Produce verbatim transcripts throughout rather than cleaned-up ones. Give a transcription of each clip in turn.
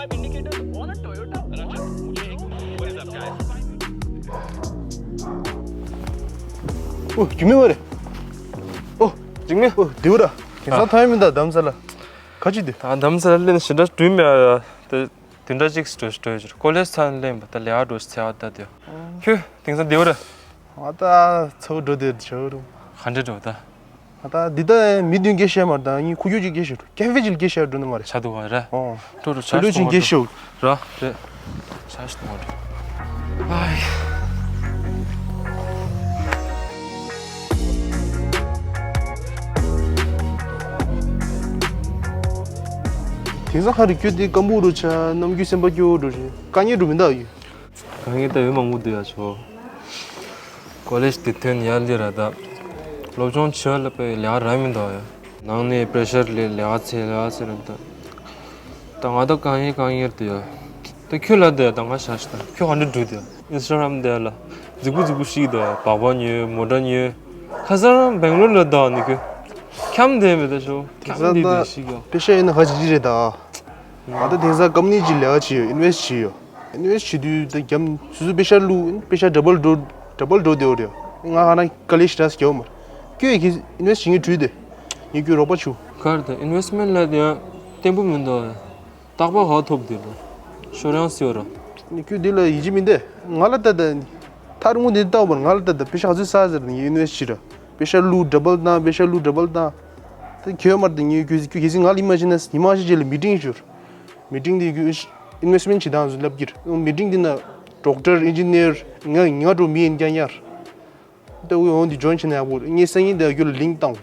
ཨོ། རྒྱུ་མེད་མ་རེད། ཨོ། འཇིགས་མེད། ཨོ། དེ་བུ་ར། དེང་སང་ཐོན་མི་འདུག་རྡ་རམ་ས་ལ། ག་ཅི་དེ། ད་རྡ་རམ་ས་ལ་སླེབས་ནས་ཞེ་དྲག་འགྲིག་མེད་ཨ། དེ་དེ་འདྲ་ཅིག་སྤྲོད་སྤྲོད་ཀྱི་རེད། ཀོ་ལེཇ་ཚར་ནས་སླེབས་པ་ད་ལས་ཀ་འགྲོ་ཚེ་ཨ་ད་དེ། ཁྱོད་དེང་སང་བདེ་བོ་རེད། ཨ་ད་ཚ་བོ་འགྲོ་དེ་ཆ་བོ་རུ། ག་འདྲ་འགྲོ་ད། ཨ་ད་འདི་ད་མི་བདུན་སྐད་བཤད་མ་རེད། ད་ངས་ཁུ་ཁྱུ་ཅིག་སྐད་བཤད་འགྲོ། ཀེ་ཧྥེ་ཅིག་སྐད་བཤད་འགྲོ་ནི་མ་རེད། ཆ་འདུག་བ་རེད། ཨོ། འགྲོ་འགྲོ་ཆ་ཆ་ལུགས་ཅིག་སྐད་བཤད་འགྲོ། ར་རེད། ཆ་ཞིག་གཏོང་བ་རེད། ཨའི། དེང་སང་ཧ་རི་ཁྱོད་དེ་སྐམ་པོ་རུ་ཆ། ནམ་རྒྱུན་སེམས་པ་སྐྱོ་བོ་འགྲོ་རེད། དཀའ་ངལ་འགྲོ་མི་འདུག་ཡོད། དཀའ་ངལ་ད་ཡོད་མང་པོ་འདུག་ཡ་ཆོ། ཀོ་ལེཇ་དེ་ཐོན་ཡར་སླེབས་ར་ད། སློབ་སྦྱོང་བྱེད་ལ་དཔེ་ལས་ཀ་རག་མི་འདུག་ཡ། ནང་ནས་པེ་རེ་ཤར་སླེབས། ལས་ཀ་བྱེད་ལས་ཀ་བྱེད་ར་ད། ད་ང་ད་དཀའ་ངལ་དཀའ་ངལ་འདུག་ཡ། ད་ཁྱོད་ལ་དེ་ད་ང་ཞག་ཞིག་ད་ཁྱོད་ག་འདྲ་འགྲོ་དེ། ཨིན་སི་ཊ་གྷ་རམ་དེ་ལ་རྫིག་པོ་རྫིག་པོ་ཞིག་འདུག་ཡ། སྦག་སྦག་ཉོས། མོ་ཊ་ཉོས། ཁ་སང་རང་སྦེང་ལོར་ལ་བསྡད་ནི་ཁྱོད། འཁྱམ་བསྡད་མེད་ད་ཤོ། འཁྱམ་བསྡད་དེ་ཞིག་ཡོད། པེ་ཤ་ཡིན་ན་ཧ་ཅི་ཅི་རེད་ད། ང་ད་དེང་སང་ཀམ་པ་ནི་ཅིག་ལས་ཀ་བྱེད་ཡོད། ཨིན་ཝེ་སི་ཊི་བྱེད་ཡོད། ཨིན་ཝེ་སི་ཊི་བྱེད་དུས་ད་རྒྱབ་སོ་སོ་པེ་ཤ་བླུགས། པེ་ཤ་ཌ་བལ་འགྲོ། ཌ་བལ་འགྲོ་བསྡད་ཡོད་རེད། ང་ཧ་ན་དཀའ་ལས་ཞེ་དྲག་རྒྱབ་མ་རེད། ཁྱོད་ཀྱིས་ཨིན་ཝེ་སི་ཊི་བྱེད་མཁན་བྲུས་ཏེ། ངས་ཁྱོད་རོགས་པ་བྱུང་། ག་རེ་ད་ཨིན་ཝེ་སི་ཊི་མེན་ཊི་ལ་དེ་ཡང་བརྟན་པོ་མི་འདུག་རྟག་པར་ཧ་ཐོབ་དེ་ལ་ཤོར་ཡང་སྲིད་པ་ར། ཁྱོད་འདི་ལ་ཡིད་ཆེས་མི་འདུག་ང་ལ་ད་ད་ཐག་རིང་པོ་འདི་ལྟ་བར་ང་ལ་ད་ད་པེ་ཤ་ག་ཚོད་བསགས་ཟེར་ནས་ཡིན་ནོ་ཞིག་ར། པེ་ཤ་བླུགས་ཌ་བལ་བཏང་། པེ་ཤ་བླུགས་ཌ་བལ་བཏང་། ད་ཁྱོད་མར་ད་ངས་ཁྱོད་ཁྱོད་གལ་སྲིད་ང་ལ་ཡིད་མ་ཆེས་ན་ཉི་མ་ཤས་རྗེས་ལ་མི་ཊིང་ཞུ། མི་ཊིང་འདི་ཁྱོད་ཨིན་ཝེ་སི་ཊི་མེན་ཊི་བྱེད་སྟངས་ཚོ་ལབ་ཀྱི་རེད། མི་ཊིང་འདི་ན་ཌོག་ཊར་ཨིན་ཇི་ནི་ཡར་ང་ང་འགྲོ་མི་ཡིན་ཀྱང་ཡར། ད་འོ་འདི་ཇོ་ཡིན་བྱས་ན་ཡག་པོ་རེད། ངས་སང་ཉིན་དེ་ཁྱོད་ལ་ལིང་ཀི་བཏང་།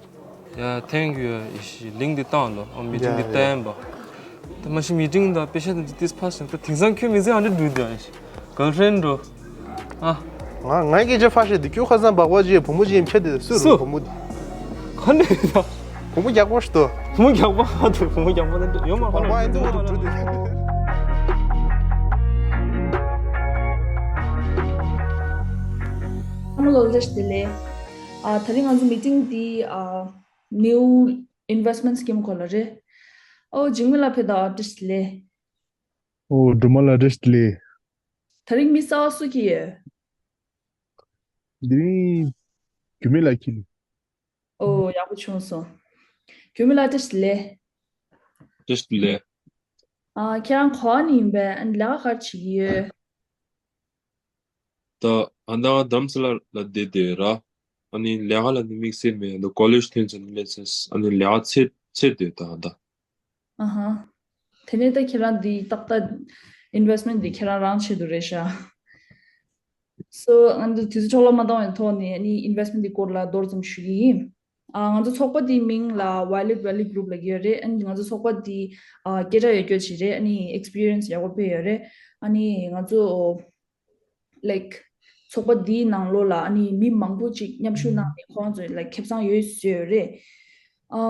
ཡ། ཐེང་ཀིའུ། ཡ། ལིང་ཀི་འདི་བཏང་ལོ། ཨོ། མི་ཊིང་འདི་ཡ་ཡ། བསྟན་པ། ད་མ་གཞི་མི་ཊིང་དང་པེ་ཤ་དང་ཏིས་ཕ་སེ་ད་དེང་སང་ཁྱོད་མི་ཚེ་ཨ་འདྲ་འགྲོ་དུས་ཨ། གརལ་ཕི་རེན་ཌི་འགྲོ། ཨ། ང་ང་སྐད་ཆ་ཕར་བཤད་དེ་ཁྱོད་ཁ་སང་སྦག་སྦག་ཅིག་བུ་མོ་ཅིག་འཕྱད་དེ་སུ་རུ་སུ། བུ་མོ་དེ། ག་འདྲ་ཡིན་ད། བུ་མོ་རྒྱགས་པ་ཞིག་འདུག་བུ་མོ་རྒྱགས་པ་ཧ་ཐུག་བུ་མོ་རྒྱགས་པ་ད་ཡོད་མ་ག་བ་ཨེ་འདུག་རུ་འགྲོ་དེ། ཨ་མ་ལོ་བཀྲ་ཤིས་བདེ་ལེགས། ཨ། ད་རིང་ང་ཚོ་མི་ཊིང་འདི་ཨ། New Investment Scheme སྐོར་ལ་རེད། ཨོ། འཇིགས་མེད་ལགས་ཕེབས་དང་། བཀྲ་ཤིས་བདེ་ལེགས། ཨོ། སྒྲོལ་མ་ལགས་བཀྲ་ཤིས་བདེ་ལེགས། ད་རིང་མི་གསར་པ་སུ་འཁྱེར་ཡོད། དེ་རིང་རྒྱུད་མེད་ལགས་འཁྱེར། ཨོ། ཡག་པོ་བྱུང་སོང་། རྒྱུད་མེད་ལགས་བཀྲ་ཤིས་བདེ་ལེགས། བཀྲ་ཤིས་བདེ་ལེགས། ཨ། ཁྱེད་རང་ག་པ་ནས་ཡིན་པས། ཨ་ནི་ལས་ཀ་ག་རེ་བྱེད་ཀྱི་ཡོད། ད་ཨ་ད་རྡ་རམ་ས་ལ་ལ་བསྡད་དེ་ར། ཨ་ནི་ལས་ཀ་ལ་ནི་དམིགས་བསལ་མེད། ཨ་ད་ཀོ་ལེཇ་ཐོན་ཚར་ནས་སླེབས་ཚར། ཨ་ནི་ལས་ཀ་བྱེད་བྱེད་དེ་ད་ད། ཨ་ཧ། དེ་ནས་ད་ཁྱེད་རང་འདི་ཏག་ཏག་ཨིན་ཝེ་སི་མེན་ཊི་འདི་ཁྱེད་རང་རང་ཆེད་དུ་རེད་ཤག་སོ་ང་ཚོ་དུས་ཚོད་འཕྲོ་བརླག་མ་བཏང་བའི་ཐོག་ནས་ཨ་ནི་ཨིན་ཝེ་སི་མེན་ཊི་འདི་སྐོར་ལ་མདོར་ཙམ་ཞུ་གི་ཡིན། ཨ། ང་ཚོ་ཚོགས་པ་འདིའི་མིང་ལ་Violet Valley Group ལབ་ཀྱི་ཡོད་རེད། ཨ་ནི་ང་ཚོ་ཚོགས་པ་འདི་ཨ་སྐད་གྲགས་ཡོད་རྒྱུ་ཅིག་རེད། ཨ་ནི་ཨེག་སི་པི་རི་ཡན་སི་ཡག་པོ་ཕེབས་ཡོད་རེད། ཨ་ནི་ང་ཚོ་ལའིཀ་ཚོགས་པ་འདིའི་ནང་ལོགས་ལ་ཨ་ནི་མི་མང་པོ་ཅིག་མཉམ་ཞུགས་གནང་ནས་ཁོ་རང་ཚོ་ལའིཀ་ཁེ་བཟང་ཡོད་བཟོས་ཡོད་རེད། ཨ།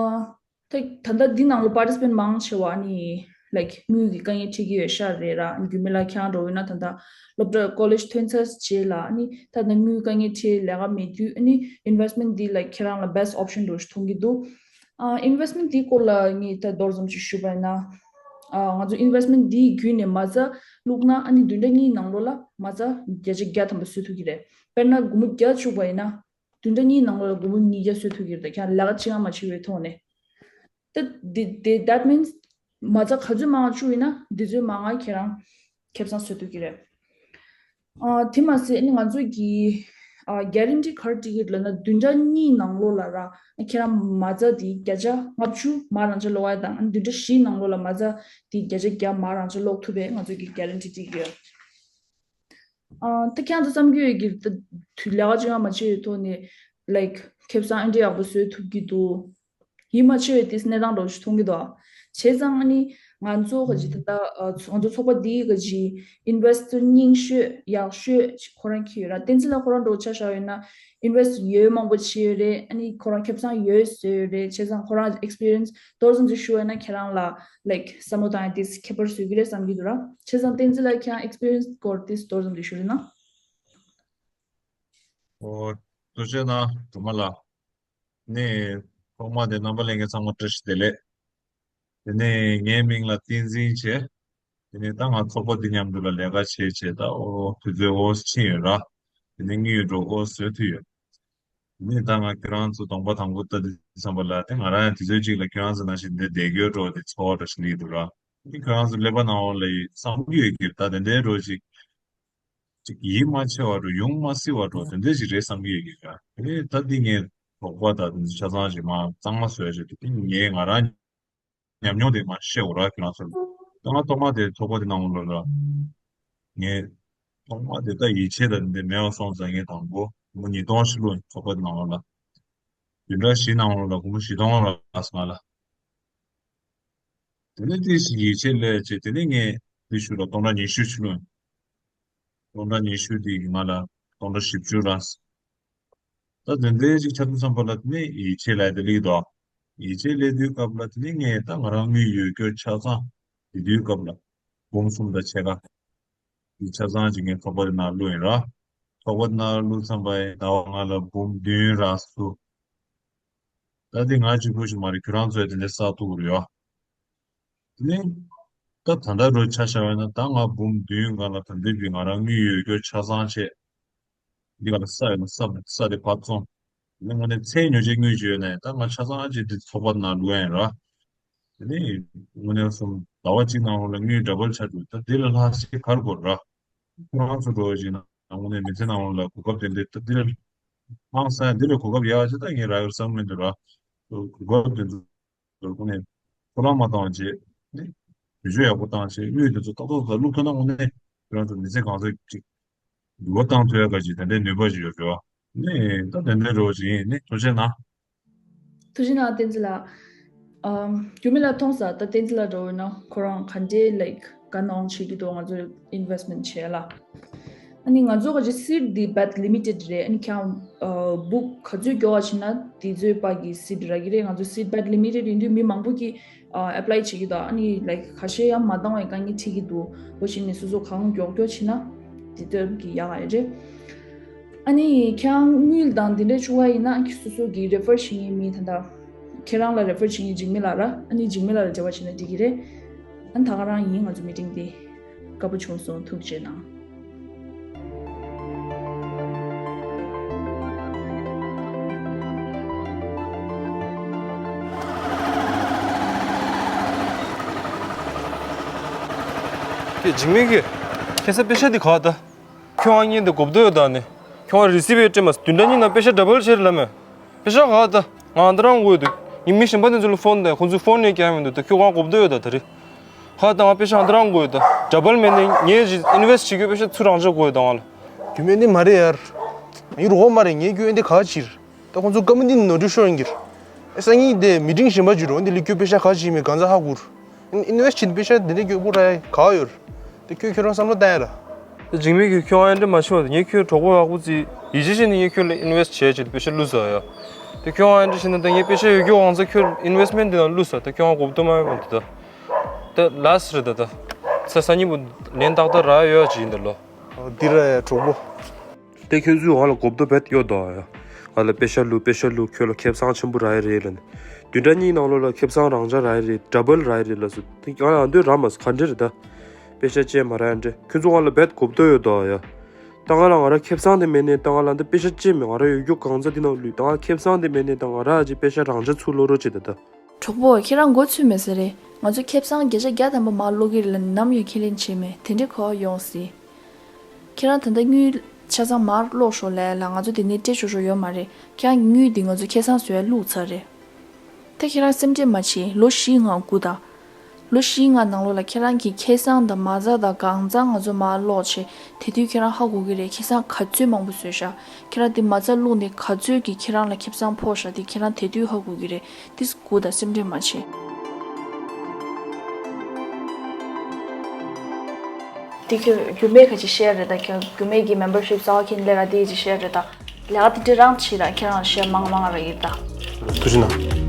ད་ད་ལྟ་འདི་ནང་ལ་པར་ཊི་སི་པེན་ཊི་མང་ཆེ་བ་ཨ་ནི་ལའིཀ་དངུལ་གྱི་དཀའ་ངལ་འཕྲད་ཀྱི་ཡོད་ཤག་རེད་ར། ཨ་ནི་རྒྱུད་མེད་ལགས་ཁྱེད་རང་འདྲ་བོ་ཡིན་ན་ད་ལྟ་སློབ་གྲྭ་ཀོ་ལེཇ་ཐོན་ཚར་རྗེས་ལ་ཨ་ནི་ད་ལྟ་དངུལ་དཀའ་ངལ་འཕྲད་ལས་ཀ་མེད་དུས་ཨ་ནི་ཨིན་ཝེ་སི་མེན་ཊི་འདི་ལའིཀ་ཁྱེད་རང་ལ་བེ་སི་ཊི་ཨོབ་ཤན་འདྲ་བོ་ཞིག་མཐོང་གི་འདུག་ཨ། ཨིན་ཝེ་སི་མེན་ཊི་འདིའི་སྐོར་ལ་ངས་ད་མདོར་ཙམ་ཞིག་ཞུས་པ་ཡིན་ན། ཨ། ང་ཚོ་ཨིན་ཝེ་སི་མེན་ཊི་འདིའི་བརྒྱུད་ནས་མ་རྩ་བླུགས་ན་ཨ་ནི་བདུན་ཕྲག་གཉིས་ནང་ལོགས་ལ་མ་རྩ་བརྒྱ་ཆ་བརྒྱ་ཐམ་པ་བཟོ་ཐུབ་ཀྱི་རེད། དཔེར་ན་སྒོར་མོ་བརྒྱ་བཅུག་པ་ཡིན་ན། བདུན་ཕྲག་གཉིས་ནང་ལོགས་ལ་སྒོར་མོ་ཉིས་བརྒྱ་བཟོ་ཐུབ་ཀྱི་རེད། ད་ཁྱེད་རང་ལས་ཀ་གཅིག་ཀྱང་མ་བྱས་པའི་ཐོག་ནས། ད་དེ་དེ་that means མ་རྩ་ག་ཚོད་མང་བ་བཅུག་ཡིན་ན་དེ་ཚོད་མང་ང་ཁྱེད་རང་ཁེ་བཟང་བཟོ་ཐུབ་ཀྱི་རེད། ཨ། དེ་མ་ཟད་ཨ་ནི་ང་ཚོ་གི་ཨ་གེ་རན་ཊི་ག་རེ་སྤྲད་ཀྱི་རེད་ལབ་ན་བདུན་ཕྲག་གཉིས་ནང་ལོགས་ལ་ར་ཁྱེད་རང་མ་རྩ་དེ་བརྒྱ་ཆ་ལྔ་བཅུ་མར་རང་ཆ་ལོག་ཡ་དང་ཨ་ནི་བདུན་ཕྲག་བཞི་ནང་ལོགས་ལ་མ་རྩ་དེ་བརྒྱ་ཆ་བརྒྱ་མར་རང་ཆ་ལོག་ཐུབ་པའི་ང་ཚོ་གི་གེ་རན་ཊི་སྤྲད་ཀྱི་ཡོད། ཨ། ད་ཁྱེད་རང་ཚོ་བསམ་གྱི་ཡོད་ཀྱི་ད་དུས་ལས་ཀ་ཅིག་ཡང་མ་བྱས་པའི་ཐོག་ནས་ལའིཀ་ཁེ་བཟང་ཨེ་འདྲ་ཡག་པོ་བཟོ་ཐུབ་ཀྱི་འདུག་ཡིད་མ་ཆེས་པའི་ཏིས་གནས་སྟངས་འདྲ་བོ་ཞིག་མཐོང་གི་འདུག་བྱས་ཙང་ཨ་ནི་ང་ཚོ་ག་ཅིག་ད་ལྟ་ཨ་ང་ཚོ་ཚོགས་པ་འདིའི་ག་ཅིག་ཨིན་ཝེ་སི་ཊར་རྙིང་ཤོས་ཡག་ཤོས་ཅིག་ཁོ་རང་འཁྱེར་ཡོད་ར། བསྟན་འཛིན་ལགས་ཁོ་རང་འདྲ་བོ་ཆ་བཞག་ཡོད་ན་ཨིན་ཝེ་སི་ཊར་ཡོད་མང་པོ་བྱས་ཡོད་རེད། ཨ་ནི་ཁོ་རང་ཁེ་བཟང་ཡོད་བཟོས་ཡོད་རེད། བྱས་ཙང་ཁོ་རང་ཨེག་སི་པི་རི་ཡན་སི་མདོར་ཙམ་ཅིག་ཞུ་བ་ཡིན་ན་ཁྱེད་རང་ལ་ལའིཀ་བསམ་བློ་བཏང་ཡ་ཏིས་ཁྱད་པར་བཟོ་གི་རེད་བསམ་གྱི་འདུག་ར། བྱས་ཙང་བསྟན་འཛིན་ལགས་ཁྱེད་རང་ཨེག་སི་པི་རི་ཡན་སི་སྐོར་ཏིས་མདོར་ཙམ་ཅིག་ཞུ་རེད་ན། ཨོ། ཐུགས་རྗེ་གནང་སྒྲོལ་མ་ལགས། ནས་ཐོག་མ་དེ་རྣམ་པ་ལྷན་རྒྱས་ཚང་མ་བཀྲ་ཤིས་བདེ་ལེགས། དེ་ནས་ངའི་མིང་ལ་བསྟན་འཛིན་བྱས། དེ་ནས་ད་ང་ཚོགས་པ་འདི་མཉམ་དུ་ལ་ལས་ཀ་བྱས་བྱས་ད་ཨོ་དུས་ཚོད་ཨོ་ཕྱིན་ཡོད་ར། དེ་ནས་དངུལ་འགྲོ་ཨོ་བཟོས་ཐུབ་ཡོད། དེ་ནས་ད་ང་ཁྱེད་རང་ཚོ་གདོང་པ་དང་པོ་ལྟ་དུས་ཙམ་པ་ལ་དེ་ང་རང་ཡང་དུས་ཚོད་གཅིག་ལ་ཁྱེད་རང་ཚོ་ནང་བཞིན་འདི་བསྡད་རྒྱུ་འགྲོ་དེ་ཚོར་བ་འདྲ་ཞིག་སླེབས་འདུག་ར། དེ་ཁྱེད་རང་ཚོ་ཀླད་པ་ནང་ལ་ཡི་བསམ་གྱི་ཡོད་ཀྱི་ད་དེ་འདྲའི་འགྲོ་ཅིག་ཅིག་ཡིད་མ་ཆེས་པ་འགྲོ་ཡོང་མ་སྲིད་པ་འགྲོ་དེ་འདྲ་ཞིག་རེད་བསམ་གྱི་ཡོད་ཀྱི་ར། དེ་ནས་ད་འདི་ངས་དོགས་པ་ད་དེ་ཚོ་ཆ་ཚང་ཞིག་མ་གཙང་མ་བཟོས་ཞིག་དེ་ངས་ང་རང་ཉམས་མྱོང་དེ་མ་བཤད་འོ་ར་ཁྱོད་རང་ཚོར། ད་ང་ཐོག་མ་དེ་ཚོགས་པ་དེ་ནང་ལོགས་ལ་ངས་ཐོག་མ་དེ་ད་ཡིད་ཆེས་དང་དེ་མེད་པ་སོང་ཙང་ངས་དང་པོ་སྒོར་མོ་ཉིས་སྟོང་ཞིག་བླུགས་ཡིན་ཚོགས་པ་དེ་ནང་ལོགས་ལ། བདུན་ཕྲག་བཞི་ནང་ལོགས་ལ་སྒོར་མོ་བཞི་སྟོང་ལ་ང་ལ། དེ་ནས་ཏོག་ཙམ་ཡིད་ཆེས་སླེབས་བྱས་དེ་ནས་ངས་དེ་ཤུ་ལ་སྟོང་ཕྲག་ཉི་ཤུ་ཞིག་བླུགས་ཡིན། སྟོང་ཕྲག་ཉི་ཤུ་དེ་ང་ལ་སྟོང་ཕྲག་བཞི་བཅུ་རག་སོང་། ད་དེ་འདྲའི་ཅིག་ཆགས་དུས་ཙམ་པ་ལ་དེ་ནས་ཡིད་ཆེས་ལབ་དེ་སླེབས་འདུག་ཡིད་ཆེས་སླེབས་དུས་སྐབས་ལ་དེ་ནས་ངས་ད་ང་རང་དངུལ་ཡོད་རྒྱུ་ཆ་ཚང་དེ་དུས་སྐབས་ལ་འབུམ་གསུམ་དང་ཕྱེད་ཀ་དེ་ཆ་ཚང་ཅིག་ངས་ཚོགས་པ་དེ་ནང་བླུགས་ཡིན་ར། ཚོགས་པ་དེ་ནང་བླུགས་ཙམ་པ་ཡིན་ཟླ་བ་ལྔ་ལ་འབུམ་བདུན་རག་སོང་། ད་དེ་ང་གཅིག་པུ་ཞིག་མ་རེད། ཁྱོད་རང་ཚོས་དེ་འདྲའི་བསགས་ཐུབ་ཀྱི་རེད་བ། དེ་ནས་ད་ད་ལྟ་རུ་ཆ་བཞག་པ་ཡིན་ན་ད་ང་འབུམ་བདུན་སྒང་ལ་ད་ལྟའི་བར་ང་རང་དངུལ་ཡོད་རྒྱུ་ཆ་ཚང་བྱས། འདི་ག་ལ་ས་ཡོད་ན་ས་ས་དེ་ཕར་བཙོང་། དེ་ནས་དངོས་གནས་ཚད་ཉོ་བྱེད་དངུལ་ཅིག་ཡོད་ན་ཡང་ད་ང་ཆ་ཚང་ཅིག་འདི་ཚོགས་པ་ནང་བླུག་ཡ་ཡིན་ར། དེ་ནས་དངོས་གནས་སོང་ཟླ་བ་གཅིག་ནང་ལོགས་ལ་དངུལ་ཌ་བལ་ཆགས་འདུག་ད་འདི་ལས་ལྷག་ཅིག་ག་རེ་དགོས་ར། ཁོ་རང་ཚོ་འགྲོ་བཞིན་ན་དངོས་གནས་མི་ཚེ་ནང་ལོགས་ལ་གོ་སྐབས་དེ་འདྲ་ད་འདི་ལས་ཧང་སང་ཡ་འདི་ལས་གོ་སྐབས་ཡག་ཅིག་ད་ངས་རག་ཡོད་བསམ་མི་འདུག་ར། གོ་སྐབས་དེ་ཚོ་དངོས་གནས་འཕྲོ་བརླག་མ་བཏང་བྱས་ནས་བེད་སྤྱོད་ཡག་པོ་བཏང་བྱས་དངུལ་དེ་ཚོ་ཏག་ཏག་ཏག་བླུག་ཐུབ་ན་དངོས་གནས་ཁྱོད་རང་ཚོ་མི་ཚེ་གང་ཚེ་ཅིག་འགྱུར་བ་བཏང་ཐུབ་ཡ་ག་ཅིག་དེ་འདྲའི་ནུས་པ་ཅིག་ཡོད་རེད་བ། ནས་ད་དེ་འདྲའི་འགྲོ་བ་ཅིག་ཡིན་ནས་ཐུགས་རྗེ་གནང་། ཐུགས་རྗེ་གནང་བསྟན་འཛིན་ལགས། ཨམ། འགྱུར་མེད་ལགས་མཐོང་ས་ད་བསྟན་འཛིན་ལགས་འགྲོ་འོས་ན་ཁོ་རང་ག་འདྲའི་ལའིཀ་ག་ནང་བྱེད་ཀྱི་འདུག་ང་ཚོ་ཨིན་ཝེ་སི་མེན་ཊི་བྱེད་ལ། ཨ་ནི་ང་ཚོ་ག་ཅིག་སིཊ་འདི་བད་ལི་མི་ཊེཌ་རེད། ཨ་ནི་ཁྱང་བུག་ག་ཚོད་སྐྱོ་བ་བྱེད་ན་དེ་ཚོད་པ་གི་སིཊ་རག་གི་རེད། ང་ཚོ་སིཊ་བད་ལི་མི་ཊེཌ་ཡིན་དུས་མི་མང་པོ་གི་ཨ་ཨེ་པ་ལའི་བྱེད་ཀྱི་འདུག་ཨ་ནི་ལའིཀ་ཁ་ཤས་ཡང་མ་འདང་བའི་དཀའ་ངལ་འཕྲད་ཀྱི་འདུག་འོ་བྱས་ནས་སོ་སོ་གང་མགྱོགས་མགྱོགས་བྱེད་ན་དེ་ལྟར་གི་ཡག་ཨེ་རེད། ཨ་ནི་ཁྱེད་རང་དངུལ་དང་འདི་འདྲ་བྱུང་བ་ཡིན་ན་སོ་སོ་གི་རེ་ཕར་བྱེད་མཁན་མི་ད་ལྟ་ཁྱེད་རང་ལ་རེ་ཕར་བྱེད་མཁན་འཇིགས་མེད་ལགས་ར། ཨ་ནི་འཇིགས་མེད་ལགས་ལ་འབྲེལ་བ་བྱས་ན་འགྲིག་གི་རེད། ཨ་ནི་ད་ག་རང་ཡིན། ང་ཚོ་མི་ཊིང་འདི་དགའ་པོ་བྱུང་སོང་། ཐུགས་རྗེ་གནང་། ཀྱེ་འཇིགས་མེད་ཀྱིས་ཁ་སང་པེ་ཤག་འདི་ག་ད། ཁྱོད་ཨ་ངའི་འདི་གོ་བསྡུར་ཡོད་ད་ནི། ཁྱོད་ཨ་རི་སི་བྷི་སྤྲད་མ་སོང་། བདུན་ཕྲག་གཉིས་ནང་པེ་ཤག་ཌ་བལ་བྱེད་རེད་ལབ་མེད། པེ་ཤག་ག་ད། ང་ཨ་འདི་རང་དགོས་འདུག་ངས་མི་གཞན་པ་དེ་ཚོ་ལ་ཕོན་དང་ཁོང་ཚོའི་ཕོན་ནས་རྒྱག་མི་འདུག་ད་ཁྱོད་ང་གོ་བསྡུར་ཡོད་ད་ད་རེད། ཧ་ད་ང་པེ་ཤག་ཨ་འདི་རང་དགོས་ཡོད་ད། ཌ་བལ་མེད་ནས་ངས་ཨིན་ཝེ་སི་ཊི་བྱེད་རྒྱུ་པེ་ཤག་ཚུར་རང་འཇགས་དགོས་ཡོད་ད་ང་ལ། རྒྱུ་མེད་ནི་མ་རེད་ཡར། ཡུ་རོ་མ་རེད། ངས་རྒྱུ་ཨེ་འདི་ག་ཕྱིར། ད་ཁོང་ཚོ་ཀ་མི་ནི་ནོ་ཊི་ཤོར་ཡིན་གྱི་རེད། ཨེ་སང་ཉིན་དེ་མི་ཊིང་གཞན་པ་བརྒྱུད་རོགས་འདི་ལས་ཁྱོད་པེ་ཤག་ག་བྱེད་མི་གང་ཚ་ཧ་གོ་ར། ཨིན་ཝེ་སི་ཊི་བྱེད་པེ་ཤག་འདི་འདྲའི་སྐྱོ་པོ་ར་ག་ཡོད་ར། དེ་ཁྱོད་ཁྱོད་རང་བསམ་བློ་བཏང་ཡ་ལ། དེ་འཇིགས་མེད་ཀྱིས་ཁྱོད་ཨ་འདྲ་མ་བྱེད་པ་དེ་ངས་ཁྱོད་གྲོགས་པོ་ཡག་པོ་ཅིག་ཡིད་ཆེས་བྱས་ནས་ངས་ཁྱོད་ལ་ཨིན་ཝེ་སི་ཊི་བྱས་བྱས་ཏེ་པེ་ཤག་བླུགས་ཟེར་ཡ། དེ་ཁྱོད་ཨ་འདྲ་བྱས་ན་ད་ངས་པེ་ཤག་ཡོད་རྒྱུ་གང་ཚ་ཁྱོད་ཨིན་ཝེ་སི་མེན་ཊི་འདི་ནང་བླུགས་ཟེར། ད་ཁྱོད་ཨ་གོ་བསྡུར་མ་ཡོད་པ་འདི་ད། ད་ལ་སི་ཊི་རེད་ད་ད། ཚེ་སང་ཉིན་པོ་ལན་ཏག་ཏག་རག་ཡོད་ཅིག་ཡིན་ད་ལོ། འདི་ར་ཡ་གྲོགས་པོ། དེ་ཁྱོད་ཚོས་ང་ལ་གོ་བསྡུར་བེད་ཡོད་དོ་ཡ། ང་ལ་པེ་ཤག་བླུགས་པེ་ཤག་བླུགས་ཁྱོད་ལ་ཁེ་བཟང་ཆེན་པོ་རག་ཡ་རེད་ལབ་ནས། བདུན་ཕྲག་གཉིས་ནང་ལོགས་ལ་ཁེ་བཟང་རང་འཇགས་རག་ཡ་རེད། ཌ་བལ་རག་ཡ་རེད་ལབ་སོང་། དེ་ང་ལ་འདོད་རག་མ་སོང་། ག་འདྲ་རེད་ད། པེ་ཤག་བཅད་མ་རག་ཡ་འདྲ། ཁྱོད་ཚོ་ང་ལ་བེད་གོ་བསྡུར་ཡོད་དོ་ཡ། ད་ང་ལ་ང་ར་ཁེ་བཟང་དེ་མེད་ནས་ད་ང་ལ་འདི་པེ་ཤག་བཅད་མེད། ང་ར་ཡོད་རྒྱུ་གང་ཚ་འདི་ནང་བླུགས། ད་ང་ཁེ་བཟང་དེ་མེད་ནས་ད་ང་ར་ཨ་ཅེ་པེ་ཤག་རང་འཇགས་ཚུར་བླུག་རོགས་བྱེད་ད་ད། གྲོགས་པོ་ཁྱེད་རང་མགོ་ཚོས་མེད་ས་རེད། ང་ཚོ་ཁེ་བཟང་བརྒྱ་ཆ་བརྒྱ་ཐམ་པ་མར་སློག་གི་རེད་ལབ་ནས་ནམ་ཡང་ཁས་ལེན་བྱས་མེད། དེ་འདྲའི་གོ་བ་ཡོང་སྲིད། ཁྱེད་རང་ད་ལྟ་དངུལ་ཆ་ཚང་མར་སློག་ཤོག་ལབ་ལ་ང་ཚོ་དེ་ནས་སྤྲད་ཆོག་ཆོག་ཡོད་མ་རེད། ཁྱེད་རང་གི་དངུལ་འདི་ང་ཚོ་ཁེ་བཟང་བཟོ་ཡ་བླུགས་ཚར་རེད། ད་ཁྱེད་རང་སེམས་ཁྲལ་མ་བྱེད། ལོ་བཞི་ལྔ་སྒུག་དང་། ལོ་བཞི་ལྔ་ནང་ལོགས་ལ་ཁྱེད་རང་གི་ཁེ་བཟང་དང་མ་རྩ་དང་གང་ཚང་ང་ཚོ་མར་སློག་བྱས། དེ་དུས་ཁྱེད་རང་ཧ་གོ་གི་རེད། ཁེ་བཟང་ག་ཚོད་མང་པོ་བཟོས་ཤག་ཁྱེད་རང་དེ་མ་རྩ་བླུགས་ནས་ག་ཚོད་ཀྱི་ཁྱེད་རང་ལ་ཁེ་བཟང་ཕོག་ཤག་དེ་ཁྱེད་རང་དེ་དུས་ཧ་གོ་གི་རེད། དེ་སྒུག་དང་། སེམས་ཁྲལ་མ་བྱེད། དེ་ཁྱོད་རྒྱུ་མེད་ཁ་ཅིག་བཤད་རེད་ད། ཁྱོད་རྒྱུ་མེད་ཀྱི་མེམ་བར་ཤིབ་གསར་པ་ཁྱེར་སླེབས་ར་དེ་ཅིག་བཤད་རེད་ད། ལས་ཀ་དེ་འདྲ་རང་བྱེད་ད། ཁྱེད་རང་བཤད་མང་མང་ར་ཡིན་ད། ཐུགས་རྗེ་གནང་།